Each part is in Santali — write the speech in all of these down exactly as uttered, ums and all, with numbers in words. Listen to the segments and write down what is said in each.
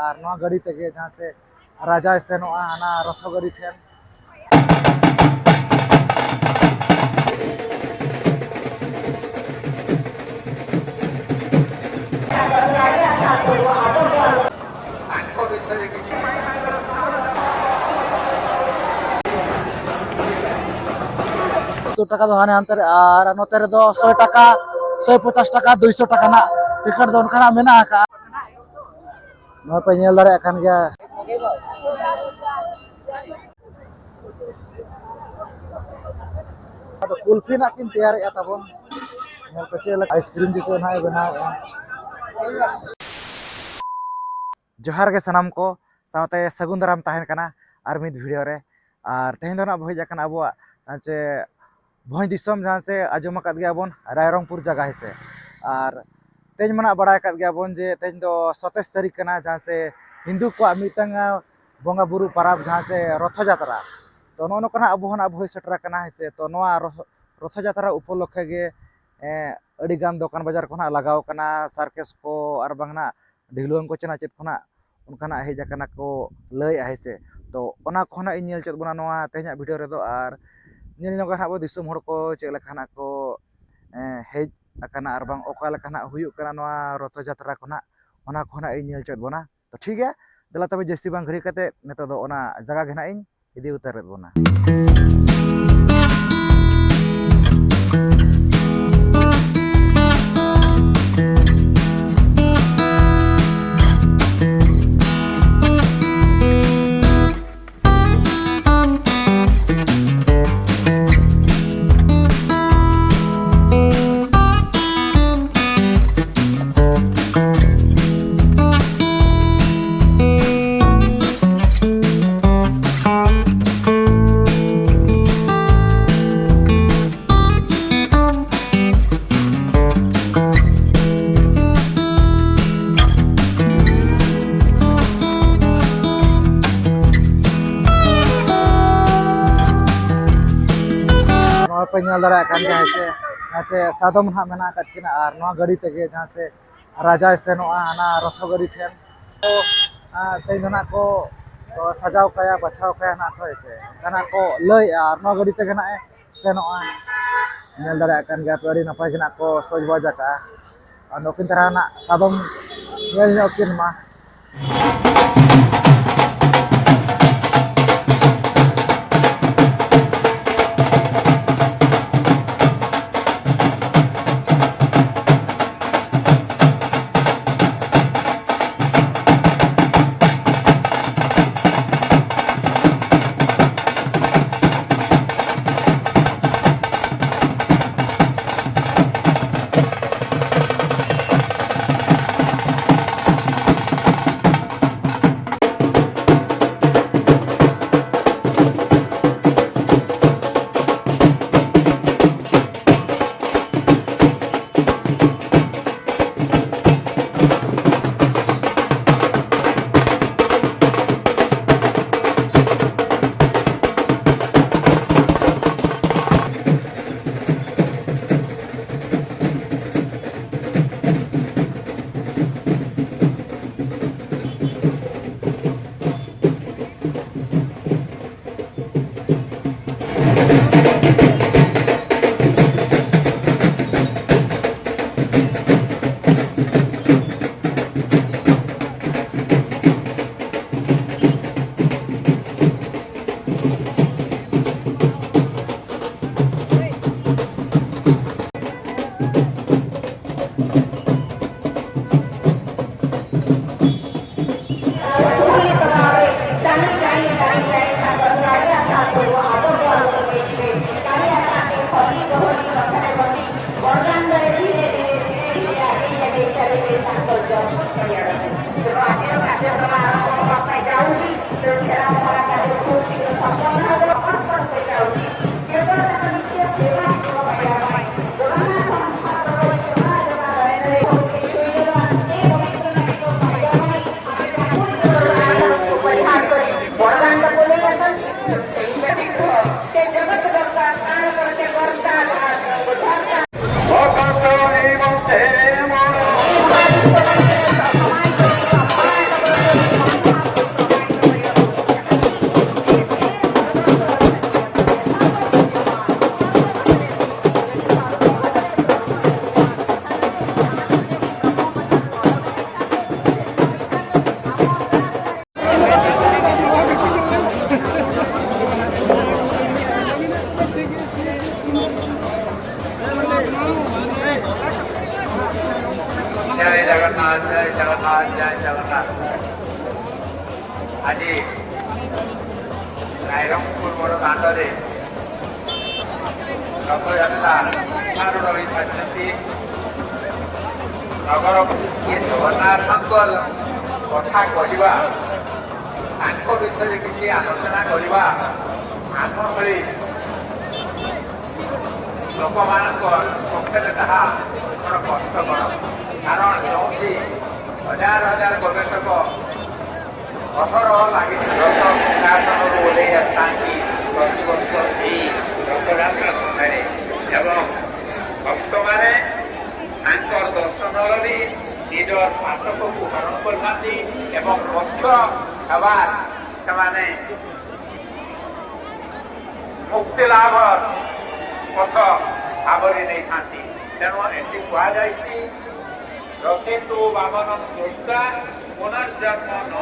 ᱟᱨ ᱱᱚᱣᱟ ᱜᱟᱹᱰᱤ ᱛᱮᱜᱮ ᱡᱟᱦᱟᱸ ᱥᱮ ᱨᱟᱡᱟᱭ ᱥᱮᱱᱚᱜᱼᱟ ᱦᱟᱱᱟ ᱨᱚᱛᱷᱚ ᱜᱟᱹᱰᱤ ᱴᱷᱮᱱ᱾ ᱥᱚᱛᱛᱚᱨ ᱴᱟᱠᱟ ᱫᱚ ᱦᱟᱱᱮ ᱦᱟᱱᱛᱮ ᱨᱮ, ᱟᱨ ᱱᱚᱛᱮ ᱨᱮᱫᱚ ᱥᱚᱭ ᱴᱟᱠᱟ, ᱥᱚᱭ ᱯᱚᱪᱟᱥ ᱴᱟᱠᱟ, ᱫᱩᱭᱥᱚ ᱴᱟᱠᱟ ᱨᱮᱱᱟᱜ ᱴᱤᱠᱤᱴ ᱫᱚ ᱚᱱᱠᱟᱱᱟᱜ ᱢᱮᱱᱟᱜ ᱟᱠᱟᱫᱼᱟ᱾ ᱱᱚᱣᱟ ᱯᱮ ᱧᱮᱞ ᱫᱟᱲᱮᱭᱟᱜ ᱠᱟᱱ ᱜᱮᱭᱟ᱾ ᱟᱫᱚ ᱠᱩᱞᱯᱷᱤ ᱱᱟᱜ ᱠᱤᱱ ᱛᱮᱭᱟᱨᱮᱜᱼᱟ ᱛᱟᱵᱚᱱ᱾ ᱧᱮᱞ ᱯᱮ ᱪᱮᱫ ᱞᱮᱠᱟ ᱟᱭᱤᱥᱠᱨᱤᱢ ᱡᱩᱛᱟᱹ ᱱᱟᱜ ᱮ ᱵᱮᱱᱟᱣᱮᱜᱼᱟ᱾ ᱡᱚᱦᱟᱨ ᱜᱮ ᱥᱟᱱᱟᱢ ᱠᱚ, ᱥᱟᱶᱛᱮ ᱥᱟᱹᱜᱩᱱ ᱫᱟᱨᱟᱢ ᱛᱟᱦᱮᱱ ᱠᱟᱱᱟ ᱟᱨ ᱢᱤᱫ ᱵᱷᱤᱰᱤᱭᱳ ᱨᱮ᱾ ᱟᱨ ᱛᱮᱦᱮᱧ ᱫᱚ ᱱᱟᱜ ᱵᱚ ᱦᱮᱡ ᱟᱠᱟᱱᱟ ᱟᱵᱚᱣᱟᱜ ᱡᱮ ᱵᱷᱚᱸᱡᱽ ᱫᱤᱥᱚᱢ, ᱡᱟᱦᱟᱸ ᱥᱮ ᱟᱸᱡᱚᱢ ᱟᱠᱟᱫ ᱜᱮᱭᱟ ᱵᱚᱱ ᱨᱟᱭᱨᱚᱝᱯᱩᱨ ᱡᱟᱭᱜᱟ ᱦᱮᱸ ᱥᱮ᱾ ᱟᱨ ᱛᱮᱦᱮᱧ ᱢᱟ ᱱᱟᱜ ᱵᱟᱲᱟᱭ ᱟᱠᱟᱫ ᱜᱮᱭᱟ ᱵᱚᱱ ᱡᱮ ᱛᱮᱦᱮᱧ ᱫᱚ ᱥᱟᱛᱟᱥ ᱛᱟᱹᱨᱤᱠᱷ ᱠᱟᱱᱟ, ᱡᱟᱦᱟᱸ ᱥᱮ ᱦᱤᱱᱫᱩ ᱠᱚᱣᱟᱜ ᱢᱤᱫᱴᱟᱝ ᱵᱚᱸᱜᱟ ᱵᱩᱨᱩ ᱯᱟᱨᱟᱵᱽ, ᱡᱟᱦᱟᱸ ᱥᱮ ᱨᱚᱛᱷᱚ ᱡᱟᱛᱨᱟ᱾ ᱛᱚ ᱱᱚᱜᱼᱚ ᱱᱚᱝᱠᱟ ᱱᱟᱜ ᱟᱵᱚ ᱦᱚᱸ ᱱᱟᱜ ᱵᱚ ᱦᱩᱭ ᱥᱮᱴᱮᱨ ᱟᱠᱟᱱᱟ ᱦᱮᱸ ᱥᱮ᱾ ᱛᱚ ᱱᱚᱣᱟ ᱨᱚᱛᱷᱚ, ᱨᱚᱛᱷᱚ ᱡᱟᱛᱨᱟ ᱩᱯᱚᱞᱚᱠᱠᱷᱮ ᱜᱮ ᱮᱸ, ᱟᱹᱰᱤ ᱜᱟᱱ ᱫᱚᱠᱟᱱ ᱵᱟᱡᱟᱨ ᱠᱚ ᱱᱟᱜ ᱞᱟᱜᱟᱣ ᱠᱟᱱᱟ, ᱥᱟᱨᱠᱮᱥ ᱠᱚ ᱟᱨ ᱵᱟᱝ ᱱᱟᱜ ᱰᱷᱤᱞᱣᱟᱹᱝ ᱠᱚ ᱪᱮ ᱱᱟᱜ ᱪᱮᱫ ᱠᱚ ᱱᱟᱜ ᱚᱱᱠᱟᱱᱟᱜ ᱦᱮᱡ ᱟᱠᱟᱱᱟ ᱠᱚ ᱞᱟᱹᱭᱮᱜᱼᱟ ᱦᱮᱸ ᱥᱮ᱾ ᱛᱚ ᱚᱱᱟ ᱠᱚ ᱱᱟᱜ ᱤᱧ ᱧᱮᱞ ᱦᱚᱪᱚᱭᱮᱫ ᱵᱚᱱᱟ ᱱᱚᱣᱟ ᱛᱮᱦᱮᱧᱟᱜ ᱵᱷᱤᱰᱤᱭᱳ ᱨᱮᱫᱚ, ᱟᱨ ᱧᱮᱞ ᱧᱚᱜᱟ ᱱᱟᱜ ᱟᱵᱚ ᱫᱤᱥᱚᱢ ᱦᱚᱲ ᱠᱚ ᱪᱮᱫ ᱞᱮᱠᱟ ᱱᱟᱜ ᱠᱚ, ᱮᱸ, ᱦᱮᱡ ᱟᱠᱟᱱᱟ ᱟᱨ ᱵᱟᱝ ᱚᱠᱟ ᱞᱮᱠᱟ ᱱᱟᱜ ᱦᱩᱭᱩᱜ ᱠᱟᱱᱟ ᱱᱚᱣᱟ ᱨᱚᱛᱷᱚ ᱡᱟᱛᱨᱟ ᱠᱚ ᱱᱟᱜ, ᱚᱱᱟ ᱠᱚ ᱱᱟᱜ ᱤᱧ ᱧᱮᱞ ᱦᱚᱪᱚᱭᱮᱫ ᱵᱚᱱᱟ᱾ ᱛᱚ ᱴᱷᱤᱠ ᱜᱮᱭᱟ, ᱫᱮᱞᱟ ᱛᱚᱵᱮ ᱡᱟᱹᱥᱛᱤ ᱵᱟᱝ ᱜᱷᱟᱹᱲᱤ ᱠᱟᱛᱮ ᱱᱤᱛᱚᱜ ᱫᱚ ᱚᱱᱟ ᱡᱟᱭᱜᱟ ᱜᱮ ᱱᱟᱜ ᱤᱧ ᱤᱫᱤ ᱩᱛᱟᱹᱨᱮᱫ ᱵᱚᱱᱟ᱾ ᱱᱚᱜᱼᱚᱭ ᱯᱮ ᱧᱮᱞ ᱫᱟᱲᱮᱭᱟᱜ ᱠᱟᱱ ᱜᱮᱭᱟ ᱦᱮᱸ ᱥᱮ, ᱦᱮᱸ ᱥᱮ, ᱥᱟᱫᱚᱢ ᱱᱟᱦᱟᱜ ᱢᱮᱱᱟᱜ ᱟᱠᱟᱫ ᱠᱤᱱᱟ ᱟᱨ ᱱᱚᱣᱟ ᱜᱟᱹᱰᱤ ᱛᱮᱜᱮ ᱡᱟᱦᱟᱸ ᱥᱮ ᱨᱟᱡᱟᱭ ᱥᱮᱱᱚᱜᱼᱟ ᱦᱟᱱᱟ ᱨᱚᱛᱷᱚ ᱜᱟᱹᱰᱤ ᱴᱷᱮᱱ᱾ ᱛᱚ ᱟᱨ ᱛᱮᱦᱮᱧ ᱫᱚ ᱱᱟᱜ ᱠᱚ, ᱠᱚ ᱥᱟᱡᱟᱣ ᱠᱟᱭᱟ, ᱵᱟᱪᱷᱟᱣ ᱠᱟᱭᱟ ᱱᱟᱜ ᱠᱚ, ᱦᱮᱸ ᱥᱮ᱾ ᱚᱱᱠᱟᱱᱟᱜ ᱠᱚ ᱞᱟᱹᱭᱮᱜᱼᱟ ᱟᱨ ᱱᱚᱣᱟ ᱜᱟᱹᱰᱤ ᱛᱮᱜᱮ ᱱᱟᱜ ᱮ ᱥᱮᱱᱚᱜᱼᱟ᱾ ᱧᱮᱞ ᱫᱟᱲᱮᱭᱟᱜ ᱠᱟᱱ ᱜᱮᱭᱟ ᱯᱮ, ᱟᱹᱰᱤ ᱱᱟᱯᱟᱭ ᱜᱮ ᱱᱟᱜ ᱠᱚ ᱥᱚᱡᱽ ᱵᱚᱡᱽ ᱟᱠᱟᱜᱼᱟ᱾ ᱟᱨ ᱱᱩᱠᱤᱱ ᱛᱟᱨᱟ ᱱᱟᱜ ᱥᱟᱫᱚᱢ ᱧᱮᱞ ᱧᱚᱜ ᱠᱤᱱ ᱢᱟ᱾ ଆଜି ରାଇରଙ୍ଗପୁର ବଡ଼ ଦାଣ୍ଡରେ ରଥଯାତ୍ରା ଆରମ୍ଭ ହୋଇସାରିଛନ୍ତି। ନଗର କିଏ ଜଗନ୍ନାଥଙ୍କ କଥା କହିବା, ତାଙ୍କ ବିଷୟରେ କିଛି ଆଲୋଚନା କରିବା, ଆମ ଭଳି ଲୋକମାନଙ୍କ ପକ୍ଷରେ ତାହା ବଡ଼ କଷ୍ଟକର। କାରଣ ଯେଉଁଠି ହଜାର ହଜାର ଗବେଷକ ଅହରହ ଲାଗି ରଥ ସିଂହାସନରୁ ଓହ୍ଲେଇ ଆସିଥାନ୍ତି ପ୍ରତିବର୍ଷ ଏହି ରଥଯାତ୍ରା ସମୟରେ। ଏବଂ ଭକ୍ତମାନେ ତାଙ୍କର ଦର୍ଶନ ଲଭି ନିଜର ପାତକକୁ ହରଣ କରିଥାନ୍ତି ଏବଂ ମୋକ୍ଷ ହେବାର ସେମାନେ ମୁକ୍ତି ଲାଭ ପଥ ଆବରି ନେଇଥାନ୍ତି। ତେଣୁ ଏଠି କୁହାଯାଇଛି, ରଥେତୁ ବାମନଂ ଦୃଷ୍ଟ୍ୱା ପୁନର୍ଜନ୍ମ ନ।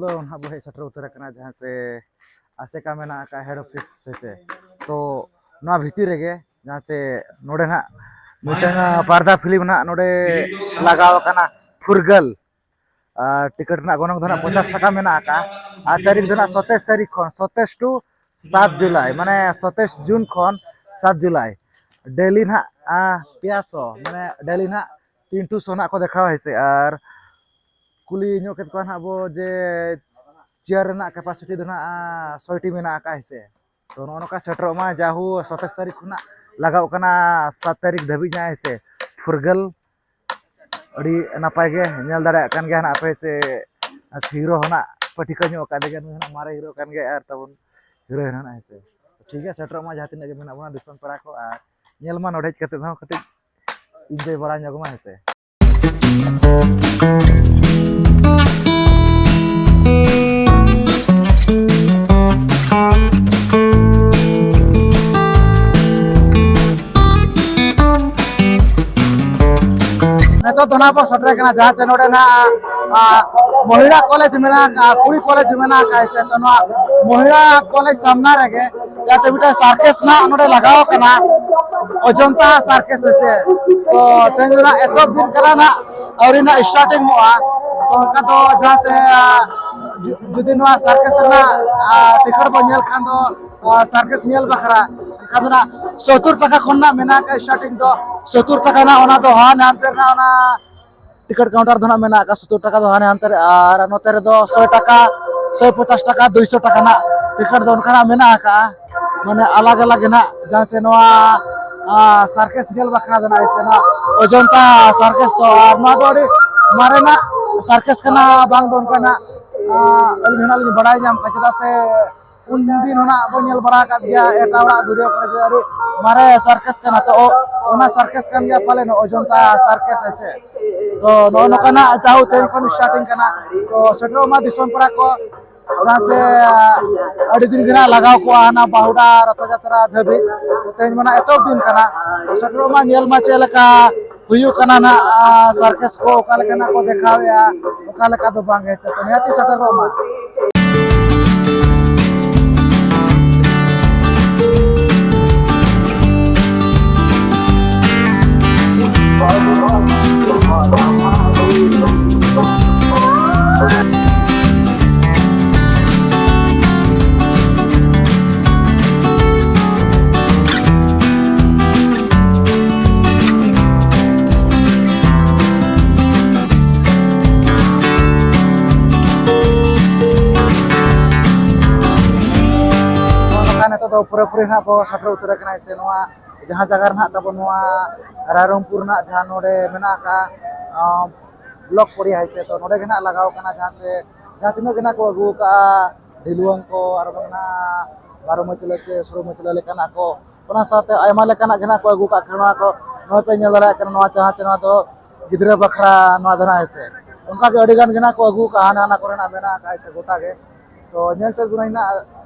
ᱫᱚ ᱱᱟᱦᱟᱜ ᱵᱚ ᱦᱮᱡ ᱥᱮᱴᱮᱨ ᱩᱛᱟᱹᱨ ᱟᱠᱟᱱᱟ, ᱡᱟᱦᱟᱸ ᱪᱮ ᱟᱥᱮᱠᱟ ᱢᱮᱱᱟᱜ ᱟᱠᱟᱫ head office ᱦᱮᱸ ᱥᱮ᱾ ᱛᱚ ᱱᱚᱣᱟ ᱵᱷᱤᱛᱤᱨ ᱨᱮᱜᱮ ᱡᱟᱦᱟᱸ ᱪᱮ ᱱᱚᱰᱮ ᱱᱟᱦᱟᱜ ᱢᱤᱫᱴᱟᱝ ᱯᱟᱨᱫᱟ ᱯᱷᱤᱞᱢ ᱱᱟᱦᱟᱜ ᱱᱚᱰᱮ ᱞᱟᱜᱟᱣ ᱟᱠᱟᱱᱟ, ᱯᱷᱩᱨᱜᱟᱹᱞ᱾ ᱟᱨ ᱴᱤᱠᱤᱴ ᱨᱮᱱᱟᱜ ᱜᱚᱱᱚᱝ ᱫᱚ ᱱᱟᱦᱟᱜ ᱯᱚᱧᱪᱟᱥ ᱴᱟᱠᱟ ᱢᱮᱱᱟᱜ ᱟᱠᱟᱫᱼᱟ᱾ ᱟᱨ ᱛᱟᱹᱨᱤᱠᱷ ᱫᱚ ᱱᱟᱦᱟᱜ ᱥᱚᱛᱟᱭᱤᱥ ᱛᱟᱹᱨᱤᱠᱷ ᱠᱷᱚᱱ ᱥᱚᱛᱟᱭᱤᱥ to ᱥᱟᱛ ᱡᱩᱞᱟᱭ, ᱢᱟᱱᱮ ᱥᱚᱛᱟᱭᱤᱥ ᱡᱩᱱ ᱠᱷᱚᱱ ᱥᱟᱛ ᱡᱩᱞᱟᱭ᱾ ᱰᱮᱞᱤ ᱱᱟᱦᱟᱜ ᱯᱮᱭᱟ ᱥᱚ, ᱢᱟᱱᱮ ᱰᱮᱞᱤ ᱱᱟᱦᱟᱜ ᱛᱤᱱ ᱴᱩ ᱥᱚ ᱱᱟᱦᱟᱜ ᱠᱚ ᱫᱮᱠᱷᱟᱣᱟ ᱦᱮᱸ ᱥᱮ᱾ ᱟᱨ ᱠᱩᱞᱤ ᱧᱚᱜ ᱠᱮᱫ ᱠᱚᱣᱟ ᱱᱟᱦᱟᱜ ᱵᱚ ᱡᱮ ᱪᱮᱭᱟᱨ ᱨᱮᱱᱟᱜ capacity ᱫᱚ ᱱᱟᱦᱟᱜ ᱥᱚᱭ ᱴᱤ ᱢᱮᱱᱟᱜ ᱟᱠᱟᱫᱼᱟ ᱦᱮᱸ ᱥᱮ᱾ ᱛᱚ ᱱᱚᱜᱼᱚ ᱱᱚᱝᱠᱟ ᱥᱮᱴᱮᱨᱚᱜ ᱢᱟ, ᱡᱟᱦᱳ ᱥᱚᱛᱟᱭᱤᱥ ᱛᱟᱹᱨᱤᱠᱷ ᱠᱷᱚᱱᱟᱜ ᱞᱟᱜᱟᱣ ᱠᱟᱱᱟ ᱥᱟᱛ ᱛᱟᱹᱨᱤᱠᱷ ᱫᱷᱟᱹᱵᱤᱡ ᱦᱟᱸᱜ ᱦᱮᱸ ᱥᱮ, ᱯᱷᱩᱨᱜᱟᱹᱞ᱾ ᱟᱹᱰᱤ ᱱᱟᱯᱟᱭ ᱜᱮ ᱧᱮᱞ ᱫᱟᱲᱮᱭᱟᱜ ᱠᱟᱱ ᱜᱮᱭᱟ ᱱᱟᱦᱟᱜ ᱯᱮ ᱥᱮ, ᱦᱤᱨᱳ ᱦᱚᱸ ᱱᱟᱦᱟᱜ ᱯᱟᱹᱴᱷᱤᱠᱟᱹ ᱧᱚᱜ ᱟᱠᱟᱫ ᱜᱮᱭᱟ, ᱱᱩᱭ ᱦᱚᱸ ᱱᱟᱦᱟᱜ ᱢᱟᱨᱮ ᱦᱤᱨᱳ ᱠᱟᱱ ᱜᱮᱭᱟ ᱟᱨ ᱛᱟᱵᱚᱱ ᱦᱤᱨᱳᱭᱤᱱ ᱦᱚᱸ ᱱᱟᱦᱟᱜ ᱦᱮᱸ ᱥᱮ᱾ ᱴᱷᱤᱠ ᱜᱮᱭᱟ, ᱥᱮᱴᱮᱨᱚᱜ ᱢᱟ ᱡᱟᱦᱟᱸ ᱛᱤᱱᱟᱹᱜ ᱜᱮ ᱢᱮᱱᱟᱜ ᱵᱚᱱᱟ ᱫᱤᱥᱚᱢ ᱯᱮᱲᱟ ᱠᱚ, ᱟᱨ ᱧᱮᱞ ᱢᱟ ᱱᱚᱰᱮ ᱦᱮᱡ ᱠᱟᱛᱮ ᱦᱚᱸ ᱠᱟᱹᱴᱤᱡ enjoy ᱵᱟᱲᱟ ᱧᱚᱜᱽ ᱢᱟ ᱦᱮᱸ ᱥᱮ᱾ ᱱᱤᱛᱚᱜ ᱫᱚ ᱱᱟᱦᱟᱜ ᱵᱚ ᱥᱮᱴᱮᱨ ᱠᱟᱱᱟ ᱡᱟᱦᱟᱸ ᱪᱮ ᱱᱚᱰᱮ ᱱᱟᱦᱟᱜ, ᱟ, ᱢᱚᱦᱤᱞᱟ ᱠᱚᱞᱮᱡᱽ ᱢᱮᱱᱟᱜ ᱟᱠᱟᱫᱼᱟ, ᱠᱩᱲᱤ ᱠᱚᱞᱮᱡᱽ ᱢᱮᱱᱟᱜ ᱟᱠᱟᱫᱼᱟ ᱥᱮ, ᱛᱚ ᱱᱚᱣᱟ ᱢᱚᱦᱤᱞᱟ ᱠᱚᱞᱮᱡᱽ ᱥᱟᱢᱱᱟ ᱨᱮᱜᱮ ᱡᱟᱦᱟᱸ ᱪᱮ ᱢᱤᱫᱴᱮᱱ circus ᱱᱟᱦᱟᱜ ᱱᱚᱰᱮ ᱞᱟᱜᱟᱣ ᱟᱠᱟᱱᱟ, ᱚᱡᱚᱱᱛᱟ circus ᱦᱮᱸ ᱥᱮ᱾ ᱛᱚ ᱛᱮᱦᱮᱧ ᱫᱚ ᱱᱟᱦᱟᱜ ᱮᱛᱚᱦᱚᱵ ᱫᱤᱱ ᱠᱟᱱᱟ ᱱᱟᱦᱟᱜ, ᱟᱹᱣᱨᱤ ᱱᱟᱦᱟᱜ starting ᱚᱜᱼᱟ᱾ ᱛᱚ ᱚᱱᱠᱟ ᱫᱚ ᱡᱟᱦᱟᱸ ᱪᱮ, ᱟ, ᱡᱩ-, ᱡᱩᱫᱤ ᱱᱚᱣᱟ circus ᱨᱮᱱᱟᱜ, ᱟ, ᱴᱤᱠᱤᱴ ᱵᱚᱱ ᱧᱮᱞ ᱠᱷᱟᱱ ᱫᱚ, ᱟ, circus ᱧᱮᱞ ᱵᱟᱠᱷᱨᱟ ᱮᱱᱠᱷᱟᱱ ᱫᱚ ᱱᱟᱜ ᱥᱚᱛᱛᱚᱨ ᱴᱟᱠᱟ ᱠᱷᱚᱱ ᱱᱟᱜ ᱢᱮᱱᱟᱜ ᱟᱠᱟᱫ starting ᱫᱚ ᱥᱚᱛᱛᱚᱨ ᱴᱟᱠᱟ ᱱᱟᱜ, ᱚᱱᱟ ᱫᱚ ᱦᱟᱱᱮ ᱦᱟᱱᱛᱮ ᱨᱮᱱᱟᱜ ᱚᱱᱟ ᱴᱤᱠᱤᱴ counter ᱫᱚ ᱱᱟᱜ ᱢᱮᱱᱟᱜ ᱟᱠᱟᱫ ᱥᱚᱛᱛᱚᱨ ᱴᱟᱠᱟ ᱫᱚ ᱦᱟᱱᱮ ᱦᱟᱱᱛᱮ ᱨᱮ, ᱟᱨ ᱱᱚᱛᱮ ᱨᱮᱫᱚ ᱥᱚᱭ ᱴᱟᱠᱟ, ᱥᱚᱭ ᱯᱚᱧᱪᱟᱥ ᱴᱟᱠᱟ, ᱫᱩᱭᱥᱚ ᱴᱟᱠᱟ ᱱᱟᱜ ᱴᱤᱠᱤᱴ ᱫᱚ ᱚᱱᱠᱟᱱᱟᱜ ᱢᱮᱱᱟᱜ ᱟᱠᱟᱫᱼᱟ, ᱢᱟᱱᱮ ᱟᱞᱟᱜᱽ ᱟᱞᱟᱜᱽ ᱜᱮ ᱱᱟᱜ, ᱡᱟᱦᱟᱸ ᱥᱮ ᱱᱚᱣᱟ, ᱟ, circus ᱧᱮᱞ ᱵᱟᱠᱷᱨᱟ ᱫᱚ ᱱᱟᱜ ᱥᱮ ᱱᱚᱣᱟ ᱚᱡᱚᱱᱛᱟ circus ᱫᱚ, ᱟᱨ ᱱᱚᱣᱟ ᱫᱚ ᱟᱹᱰᱤ ᱢᱟᱨᱮᱱᱟᱜ circus ᱠᱟᱱᱟ, ᱵᱟᱝ ᱫᱚ ᱚᱱᱠᱟᱱᱟᱜ, ᱟ, ᱟᱹᱞᱤᱧ ᱦᱚᱸ ᱱᱟᱜ ᱞᱤᱧ ᱵᱟᱲᱟᱭ ᱧᱟᱢ ᱠᱟᱫᱟ, ᱪᱮᱫᱟᱜ ᱥᱮ ᱩᱱ ᱫᱤᱱ ᱦᱚᱸ ᱱᱟᱜ ᱵᱚᱱ ᱧᱮᱞ ᱵᱟᱲᱟ ᱟᱠᱟᱫ ᱜᱮᱭᱟ ᱮᱴᱟᱜ ᱦᱚᱲᱟᱜ video ᱠᱚᱨᱮ ᱡᱮ ᱟᱹᱰᱤ ᱢᱟᱨᱮ circus ᱠᱟᱱᱟ, ᱛᱚ ᱚᱱᱟ circus ᱠᱟᱱ ᱜᱮᱭᱟ ᱯᱟᱞᱮᱱ ᱚᱡᱚᱱᱛᱟ circus ᱦᱮᱸ ᱥᱮ᱾ ᱛᱚ ᱱᱚᱜᱼᱚ ᱱᱚᱝᱠᱟᱱᱟᱜ ᱡᱟᱦᱳ ᱛᱮᱦᱮᱧ ᱠᱷᱚᱱ starting ᱠᱟᱱᱟ᱾ ᱛᱚ ᱥᱮᱴᱮᱨᱚᱜ ᱢᱟ ᱫᱤᱥᱚᱢ ᱯᱮᱲᱟ ᱠᱚ, ᱡᱟᱦᱟᱸ ᱥᱮ ᱟᱹᱰᱤ ᱫᱤᱱ ᱜᱮ ᱱᱟᱜ ᱞᱟᱜᱟᱣ ᱠᱚᱜᱼᱟ ᱦᱟᱱᱟ ᱵᱟᱦᱩᱰᱟ ᱨᱚᱛᱷᱚ ᱡᱟᱛᱨᱟ ᱫᱷᱟᱹᱵᱤᱡ᱾ ᱛᱚ ᱛᱮᱦᱮᱧ ᱢᱟ ᱱᱟᱜ ᱮᱛᱚᱦᱚᱵ ᱫᱤᱱ ᱠᱟᱱᱟ᱾ ᱛᱚ ᱥᱮᱴᱮᱨᱚᱜ ᱢᱟ, ᱧᱮᱞ ᱢᱟ ᱪᱮᱫ ᱞᱮᱠᱟ ᱦᱩᱭᱩᱜ ᱠᱟᱱᱟ ᱱᱟᱜ, ᱟᱨ circus ᱠᱚ ᱚᱠᱟ ᱞᱮᱠᱟᱱᱟᱜ ᱠᱚ ᱫᱮᱠᱷᱟᱣᱮᱫᱼᱟ, ᱚᱠᱟ ᱞᱮᱠᱟ ᱫᱚ ᱵᱟᱝ ᱦᱮᱸ ᱪᱮ᱾ ᱛᱚ ᱱᱤᱦᱟᱹᱛᱤ ᱥᱮᱴᱮᱨᱚᱜ ᱢᱟ᱾ ᱱᱚᱜᱼᱚ ᱱᱚᱝᱠᱟ ᱱᱤᱛᱚᱜ ᱫᱚ ᱯᱩᱨᱟᱹᱯᱩᱨᱤ ᱱᱟᱦᱟᱜ ᱵᱚ ᱥᱮᱴᱮᱨ ᱩᱛᱟᱹᱨ ᱟᱠᱟᱱᱟ ᱥᱮ ᱱᱚᱣᱟ ᱡᱟᱦᱟᱸ ᱡᱟᱭᱜᱟ ᱨᱮ ᱱᱟᱦᱟᱜ ᱛᱟᱵᱚ ᱱᱚᱣᱟ ᱨᱟᱭᱨᱚᱝᱯᱩᱨ ᱨᱮᱱᱟᱜ ᱡᱟᱦᱟᱸ ᱱᱚᱰᱮ ᱢᱮᱱᱟᱜ ᱟᱠᱟᱫ, ᱟᱸ, ᱵᱞᱚᱠ ᱯᱚᱲᱤᱭᱟ ᱦᱮᱸ ᱥᱮ, ᱛᱚ ᱱᱚᱰᱮ ᱜᱮ ᱱᱟᱦᱟᱜ ᱞᱟᱜᱟᱣ ᱟᱠᱟᱱᱟ ᱡᱟᱦᱟᱸ ᱥᱮ ᱡᱟᱦᱟᱸ ᱛᱤᱱᱟᱹᱜ ᱜᱮ ᱱᱟᱦᱟᱜ ᱠᱚ ᱟᱹᱜᱩ ᱟᱠᱟᱫᱼᱟ, ᱰᱷᱤᱞᱣᱟᱹᱝ ᱠᱚ, ᱟᱨ ᱵᱟᱝ ᱱᱟᱦᱟᱜ ᱵᱟᱨᱚ ᱢᱟᱹᱪᱞᱟᱹ ᱪᱮ ᱥᱩᱨᱩ ᱢᱟᱹᱪᱞᱟᱹ ᱞᱮᱠᱟᱱᱟᱜ ᱠᱚ, ᱚᱱᱟ ᱥᱟᱶᱛᱮ ᱟᱭᱢᱟ ᱞᱮᱠᱟᱱᱟᱜ ᱜᱮ ᱱᱟᱦᱟᱜ ᱠᱚ ᱟᱹᱜᱩ ᱠᱟᱜ ᱠᱷᱟᱱ ᱱᱚᱣᱟ ᱠᱚ ᱱᱚᱜᱼᱚᱭ ᱯᱮ ᱧᱮᱞ ᱫᱟᱲᱮᱭᱟᱜ ᱠᱟᱱᱟ ᱱᱚᱣᱟ ᱡᱟᱦᱟᱸ ᱪᱮ ᱱᱚᱣᱟ ᱫᱚ ᱜᱤᱫᱽᱨᱟᱹ ᱵᱟᱠᱷᱨᱟ ᱱᱚᱣᱟ ᱫᱚ ᱱᱟᱦᱟᱜ ᱦᱮᱸ ᱥᱮ᱾ ᱚᱱᱠᱟ ᱜᱮ ᱟᱹᱰᱤ ᱜᱟᱱ ᱜᱮ ᱱᱟᱦᱟᱜ ᱠᱚ ᱟᱹᱜᱩ ᱠᱟᱜᱼᱟ, ᱦᱟᱱᱟ ᱦᱟᱱᱟ ᱠᱚᱨᱮᱱᱟᱜ ᱢᱮᱱᱟᱜ ᱟᱠᱟᱫ ᱥᱮ ᱜᱚᱴᱟ ᱜᱮ᱾ ᱛᱚ ᱧᱮᱞ ᱪᱮᱫ ᱜᱩᱱᱟᱹᱧ ᱱᱟᱦᱟᱜ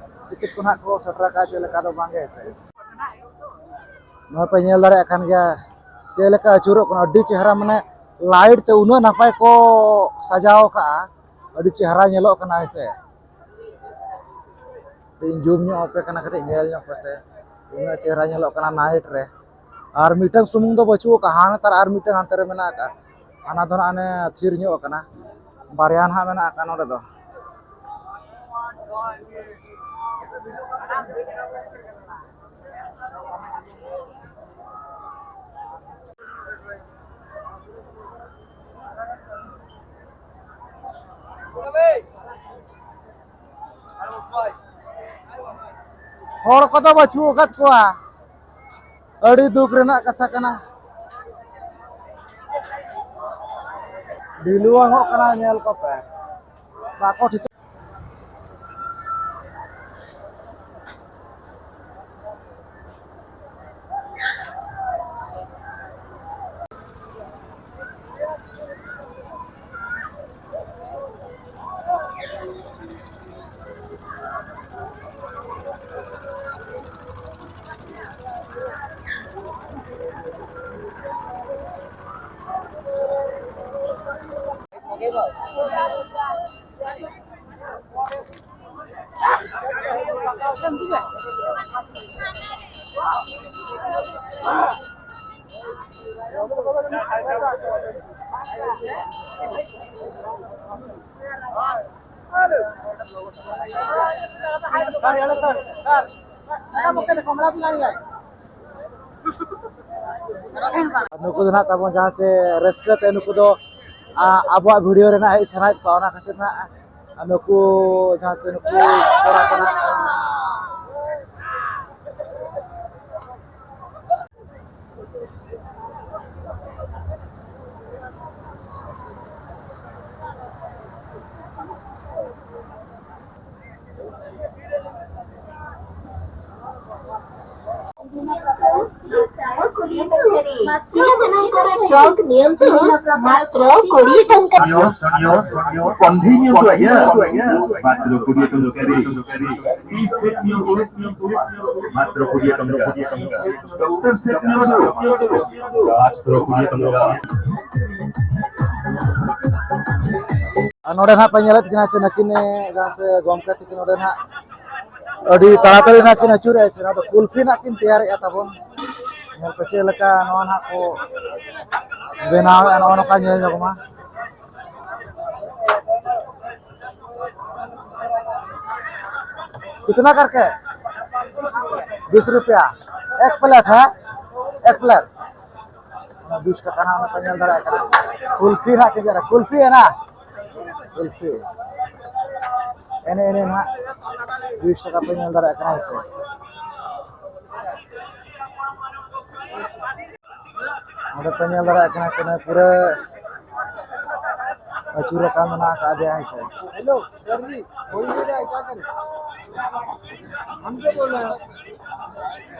ᱪᱮᱫ ᱪᱮᱫ ᱠᱚ ᱱᱟᱦᱟᱜ ᱠᱚ ᱥᱮᱴᱮᱨ ᱟᱠᱟᱫᱼᱟ, ᱪᱮᱫ ᱞᱮᱠᱟ ᱫᱚ ᱵᱟᱝ ᱜᱮ ᱦᱮᱸ ᱥᱮ᱾ ᱱᱚᱣᱟ ᱯᱮ ᱧᱮᱞ ᱫᱟᱲᱮᱭᱟᱜ ᱠᱟᱱ ᱜᱮᱭᱟ ᱪᱮᱫ ᱞᱮᱠᱟ ᱟᱹᱪᱩᱨᱚᱜ ᱠᱟᱱᱟ, ᱟᱹᱰᱤ ᱪᱮᱦᱨᱟ, ᱢᱟᱱᱮ ᱞᱟᱭᱤᱴ ᱛᱮ ᱩᱱᱟᱹᱜ ᱱᱟᱯᱟᱭ ᱠᱚ ᱥᱟᱡᱟᱣ ᱟᱠᱟᱫᱼᱟ, ᱟᱹᱰᱤ ᱪᱮᱦᱨᱟ ᱧᱮᱞᱚᱜ ᱠᱟᱱᱟ ᱦᱮᱸ ᱥᱮ᱾ ᱤᱧ ᱡᱩᱢ ᱧᱚᱜ ᱟᱯᱮ ᱠᱟᱱᱟ, ᱠᱟᱹᱴᱤᱡ ᱧᱮᱞ ᱧᱚᱜ ᱯᱮᱥᱮ, ᱩᱱᱟᱹᱜ ᱪᱮᱦᱨᱟ ᱧᱮᱞᱚᱜ ᱠᱟᱱᱟ ᱱᱟᱭᱤᱴ ᱨᱮ᱾ ᱟᱨ ᱢᱤᱫᱴᱟᱝ ᱥᱩᱢᱩᱝ ᱫᱚ ᱵᱟᱹᱪᱩᱜ ᱟᱠᱟᱫᱼᱟ, ᱦᱟᱱᱮ ᱛᱟᱨ ᱟᱨ ᱢᱤᱫᱴᱟᱝ ᱦᱟᱱᱛᱮ ᱨᱮ ᱢᱮᱱᱟᱜ ᱟᱠᱟᱫᱼᱟ, ᱦᱟᱱᱟ ᱫᱚ ᱱᱟᱜ ᱦᱟᱱᱮ ᱛᱷᱤᱨ ᱧᱚᱜ ᱟᱠᱟᱱᱟ, ᱵᱟᱨᱭᱟ ᱱᱟᱦᱟᱜ ᱢᱮᱱᱟᱜ ᱟᱠᱟᱫ ᱱᱚᱰᱮ ᱫᱚ᱾ ᱦᱚᱲ ᱠᱚᱫᱚ ᱵᱟᱹᱪᱩᱜ ᱟᱠᱟᱫ ᱠᱚᱣᱟ, ᱟᱹᱰᱤ ᱫᱩᱠ ᱨᱮᱱᱟᱜ ᱠᱟᱛᱷᱟ ᱠᱟᱱᱟ᱾ ᱰᱷᱤᱞᱣᱟᱹᱝᱚᱜ ᱠᱟᱱᱟ, ᱧᱮᱞ ᱠᱚᱯᱮ, ᱵᱟᱠᱚ ᱴᱷᱤᱠᱟᱹ᱾ ᱱᱩᱠᱩ ᱫᱚ ᱱᱟᱜ ᱛᱟᱵᱚᱱ ᱡᱟᱦᱟᱸ ᱪᱮ ᱨᱟᱹᱥᱠᱟᱹ ᱛᱮ ᱱᱩᱠᱩ ᱫᱚ, ᱟ, ᱟᱵᱚᱣᱟᱜ video ᱨᱮᱱᱟᱜ ᱦᱮᱡ ᱥᱟᱱᱟᱭᱮᱫ ᱠᱚᱣᱟ, ᱚᱱᱟ ᱠᱷᱟᱹᱛᱤᱨ ᱱᱟᱜ ᱱᱩᱠᱩ ᱡᱟᱦᱟᱸ ᱪᱮ ᱱᱩᱠᱩ ᱠᱚᱲᱟ ᱠᱚ ᱱᱟᱜ ଝିଅମାନଙ୍କର ଫ୍ରକ୍ ନିଅନ୍ତୁ ମାତ୍ର କୋଡ଼ିଏ ଟଙ୍କା। କଣ୍ଢେଇ ନିଅନ୍ତୁ ଆଜ୍ଞା, ମାତ୍ର କୋଡ଼ିଏ ଟଙ୍କାରେ। ଟି ସେଟ୍ ନିଅନ୍ତୁ, ମାତ୍ର କୋଡ଼ିଏ ଟଙ୍କା। ଡକ୍ଟର ସେଟ୍ ନିଅନ୍ତୁ, ମାତ୍ର କୋଡ଼ିଏ ଟଙ୍କା। ᱟᱨ ᱱᱚᱰᱮ ᱱᱟᱦᱟᱜ ᱯᱮ ᱧᱮᱞᱮᱫ ᱠᱤᱱᱟ ᱥᱮ ᱱᱟᱹᱠᱤᱱ, ᱡᱟᱦᱟᱸ ᱥᱮ ᱜᱚᱢᱠᱮ ᱛᱟᱹᱠᱤᱱ ᱱᱚᱰᱮ ᱱᱟᱦᱟᱜ ᱟᱹᱰᱤ ᱛᱟᱲᱟᱛᱟᱲᱤ ᱱᱟᱦᱟᱜ ᱠᱤᱱ ᱟᱹᱪᱩᱨᱮᱫᱼᱟ ᱥᱮ, ᱱᱚᱣᱟ ᱫᱚ ᱠᱩᱞᱯᱷᱤ ᱱᱟᱦᱟᱜ ᱠᱤᱱ ᱛᱮᱭᱟᱨᱮᱫᱼᱟ ᱛᱟᱵᱚᱱ᱾ ᱧᱮᱞ ᱯᱮ ᱪᱮᱫ ᱞᱮᱠᱟ ᱱᱚᱣᱟ ᱱᱟᱦᱟᱜ ᱠᱚ ᱵᱮᱱᱟᱣᱮᱫᱼᱟ, ᱱᱚᱜᱼᱚ ᱱᱚᱝᱠᱟ ᱧᱮᱞ ᱧᱚᱜ ᱢᱟ᱾ कितना करके? बीस रुपया एक प्लेट है, एक प्लेट। ᱵᱤᱥ ᱴᱟᱠᱟ ᱱᱟᱦᱟᱜ ᱚᱱᱟ ᱯᱮ ᱧᱮᱞ ᱫᱟᱲᱮᱭᱟᱜ ᱠᱟᱱᱟ, ᱠᱩᱞᱯᱷᱤ ᱱᱟᱦᱟᱜ ᱠᱤᱱ ᱮᱨᱟ, ᱠᱩᱞᱯᱷᱤ ᱮᱱᱟ, ᱠᱩᱞᱯᱷᱤ ᱮᱱᱮ ᱮᱱᱮ ᱱᱟᱦᱟᱜ ᱵᱤᱥ ᱴᱟᱠᱟ ᱯᱮ ᱧᱮᱞ ᱫᱟᱲᱮᱭᱟᱜ ᱠᱟᱱᱟ, ᱦᱮᱸ ᱥᱮ᱾ ᱱᱚᱰᱮ ᱯᱮ ᱧᱮᱞ ᱫᱟᱲᱮᱭᱟᱜ ᱠᱟᱱᱟ ᱪᱮ ᱱᱚᱜᱼᱚᱭ ᱯᱩᱨᱟᱹ ᱟᱹᱪᱩᱨ ᱟᱠᱟᱱ ᱢᱮᱱᱟᱜ ᱟᱠᱟᱫᱮᱭᱟ, ᱦᱮᱸ ᱥᱮ᱾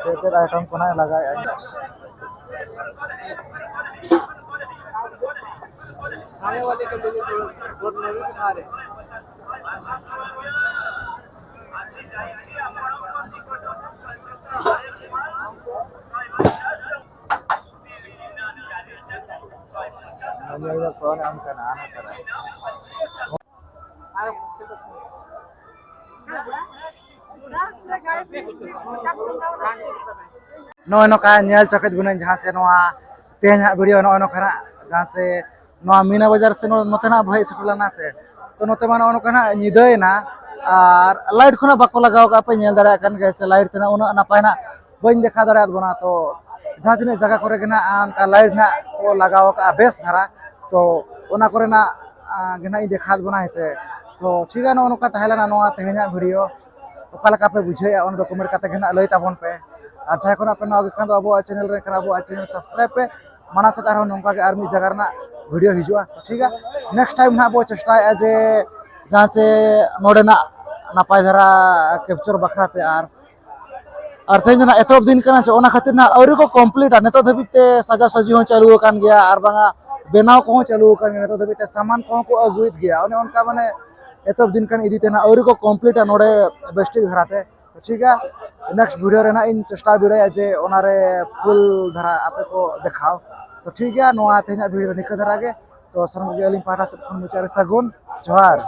ᱪᱮᱫ ᱪᱮᱫ item ᱠᱚ ᱱᱟᱜ ᱞᱟᱜᱟᱣᱮᱫᱼᱟ᱾ ᱱᱚᱜᱼᱚᱭ ᱱᱚᱝᱠᱟ ᱧᱮᱞ ᱪᱚᱠᱮᱫ ᱵᱚᱱᱟᱹᱧ ᱡᱟᱦᱟᱸ ᱥᱮ ᱱᱚᱣᱟ ᱛᱮᱦᱮᱧᱟᱜ ᱵᱷᱤᱰᱤᱭᱳ ᱱᱚᱜᱼᱚᱭ ᱱᱚᱝᱠᱟ ᱱᱟᱜ ᱡᱟᱦᱟᱸ ᱥᱮ ᱱᱚᱣᱟ ᱢᱤᱱᱟ ᱵᱟᱡᱟᱨ ᱥᱮ ᱱᱚ-, ᱱᱚᱛᱮᱱᱟᱜ ᱵᱚ ᱦᱮᱡ ᱥᱮᱴᱮᱨ ᱞᱮᱱᱟ ᱥᱮ, ᱛᱚ ᱱᱚᱛᱮ ᱢᱟ ᱱᱚᱜᱼᱚ ᱱᱚᱝᱠᱟ ᱱᱟᱜ ᱧᱤᱫᱟᱹᱭᱮᱱᱟ᱾ ᱟᱨ ᱞᱟᱭᱤᱴ ᱠᱷᱚᱱᱟᱜ ᱵᱟᱠᱚ ᱞᱟᱜᱟᱣ ᱠᱟᱜᱼᱟ, ᱯᱮ ᱧᱮᱞ ᱫᱟᱲᱮᱭᱟᱜ ᱠᱟᱱ ᱜᱮᱭᱟ ᱥᱮ ᱞᱟᱭᱤᱴ ᱛᱮᱱᱟᱜ ᱩᱱᱟᱹᱜ ᱱᱟᱯᱟᱭ ᱱᱟᱜ ᱵᱟᱹᱧ ᱫᱮᱠᱷᱟᱣ ᱫᱟᱲᱮᱭᱟᱫ ᱵᱚᱱᱟ᱾ ᱛᱚ ᱡᱟᱦᱟᱸ ᱛᱤᱱᱟᱹᱜ ᱡᱟᱭᱜᱟ ᱠᱚᱨᱮ ᱜᱮ ᱱᱟᱜ ᱚᱱᱠᱟ ᱞᱟᱭᱤᱴ ᱱᱟᱜ ᱠᱚ ᱞᱟᱜᱟᱣ ᱠᱟᱜᱼᱟ ᱵᱮᱥ ᱫᱷᱟᱨᱟ, ᱛᱚ ᱚᱱᱟ ᱠᱚᱨᱮᱱᱟᱜ ᱜᱮ ᱱᱟᱜ ᱤᱧ ᱫᱮᱠᱷᱟᱣᱟᱫ ᱵᱚᱱᱟ, ᱦᱮᱸ ᱥᱮ᱾ ᱛᱚ ᱴᱷᱤᱠ ᱜᱮᱭᱟ, ᱱᱚᱜᱼᱚ ᱱᱚᱝᱠᱟ ᱛᱟᱦᱮᱸ ᱞᱮᱱᱟ ᱱᱚᱣᱟ ᱛᱮᱦᱮᱧᱟᱜ ᱵᱷᱤᱰᱤᱭᱳ᱾ ᱚᱠᱟ ᱞᱮᱠᱟ ᱯᱮ ᱵᱩᱡᱷᱟᱹᱣᱮᱫᱼᱟ ᱚᱱᱟ ᱫᱚ ᱠᱚᱢᱮᱱᱴ ᱠᱟᱛᱮ ᱜᱮ ᱱᱟᱜ ᱞᱟᱹᱭ ᱛᱟᱵᱚᱱ ᱯᱮ᱾ ᱟᱨ ᱡᱟᱦᱟᱸᱭ ᱠᱚ ᱱᱟᱜ ᱯᱮ ᱱᱟᱣᱟ ᱜᱮ ᱠᱷᱟᱱ ᱫᱚ ᱟᱵᱚᱣᱟᱜ ᱪᱮᱱᱮᱞ ᱨᱮ ᱠᱷᱟᱱ ᱟᱵᱚᱣᱟᱜ ᱪᱮᱱᱮᱞ ᱥᱟᱵᱥᱠᱨᱟᱭᱤᱵ ᱯᱮ᱾ ᱢᱟᱲᱟᱝ ᱥᱮᱫ ᱟᱨᱦᱚᱸ ᱱᱚᱝᱠᱟ ᱜᱮ ᱟᱨ ᱢᱤᱫ ᱡᱟᱭᱜᱟ ᱨᱮᱱᱟᱜ ᱵᱷᱤᱰᱤᱭᱳ ᱦᱤᱡᱩᱜᱼᱟ᱾ ᱴᱷᱤᱠ ᱜᱮᱭᱟ, ᱱᱮᱠᱥᱴ ᱴᱟᱭᱤᱢ ᱱᱟᱜ ᱵᱚ ᱪᱮᱥᱴᱟᱭᱮᱫᱼᱟ ᱡᱮ ᱡᱟᱦᱟᱸ ᱥᱮ ᱱᱚᱰᱮᱱᱟᱜ ᱱᱟᱯᱟᱭ ᱫᱷᱟᱨᱟ ᱠᱮᱯᱪᱟᱨ ᱵᱟᱠᱷᱨᱟ ᱛᱮ᱾ ᱟᱨ ᱟᱨ ᱛᱮᱦᱮᱧ ᱫᱚ ᱱᱟᱜ ᱮᱛᱚᱦᱚᱵ ᱫᱤᱱ ᱠᱟᱱᱟ, ᱡᱮ ᱚᱱᱟ ᱠᱷᱟᱹᱛᱤᱨ ᱱᱟᱜ ᱟᱹᱣᱨᱤ ᱠᱚ ᱠᱚᱢᱯᱞᱤᱴᱟ᱾ ᱱᱤᱛᱚᱜ ᱫᱷᱟᱹᱵᱤᱡ ᱛᱮ ᱥᱟᱡᱟᱥᱟᱡᱤ ᱦᱚᱸ ᱪᱟᱹᱞᱩ ᱟᱠᱟᱱ ᱜᱮᱭᱟ, ᱟᱨ ᱵᱟᱝᱟ ᱵᱮᱱᱟᱣ ᱠᱚᱦᱚᱸ ᱪᱟᱹᱞᱩ ᱟᱠᱟᱱ ᱜᱮᱭᱟ᱾ ᱱᱤᱛᱚᱜ ᱫᱷᱟᱹᱵᱤᱡ ᱛᱮ ᱥᱟᱢᱟᱱ ᱠᱚᱦᱚᱸ ᱠᱚ ᱟᱹᱜᱩᱭᱮᱫ ᱜᱮᱭᱟ᱾ ᱚᱱᱮ ᱚᱱᱠᱟ ᱢᱟᱱᱮ ᱮᱛᱚᱦᱚᱵ ᱫᱤᱱ ᱠᱟᱱ ᱤᱫᱤ ᱛᱮ ᱱᱟᱜ ᱟᱹᱣᱨᱤ ᱠᱚ ᱠᱚᱢᱯᱞᱤᱴᱟ ᱱᱚᱰᱮ ᱵᱮᱥᱴᱷᱤᱠ ᱫᱷᱟᱨᱟᱛᱮ᱾ ᱴᱷᱤᱠ ᱜᱮᱭᱟ, ᱱᱮᱠᱥᱴ ᱵᱷᱤᱰᱤᱭᱳ ᱨᱮ ᱱᱟᱜ ᱤᱧ ᱪᱮᱥᱴᱟ ᱵᱤᱰᱟᱹᱭᱟ ᱡᱮ ᱚᱱᱟᱨᱮ ᱯᱷᱩᱞ ᱫᱷᱟᱨᱟ ᱟᱯᱮ ᱠᱚ ᱫᱮᱠᱷᱟᱣ᱾ ᱛᱚ ᱴᱷᱤᱠ ᱜᱮᱭᱟ, ᱱᱚᱣᱟ ᱛᱮᱦᱮᱧᱟᱜ ᱵᱷᱤᱰᱤᱭᱳ ᱫᱚ ᱱᱤᱝᱠᱟᱹ ᱫᱷᱟᱨᱟ ᱜᱮ᱾ ᱛᱚ ᱥᱟᱱᱟᱢ ᱠᱚᱜᱮ ᱟᱹᱞᱤᱧ ᱯᱟᱦᱴᱟ ᱥᱮᱫ ᱠᱷᱚᱱ ᱢᱩᱪᱟᱹᱫ ᱨᱮ ᱥᱟᱹᱜᱩᱱ ᱡᱚᱦᱟᱨ᱾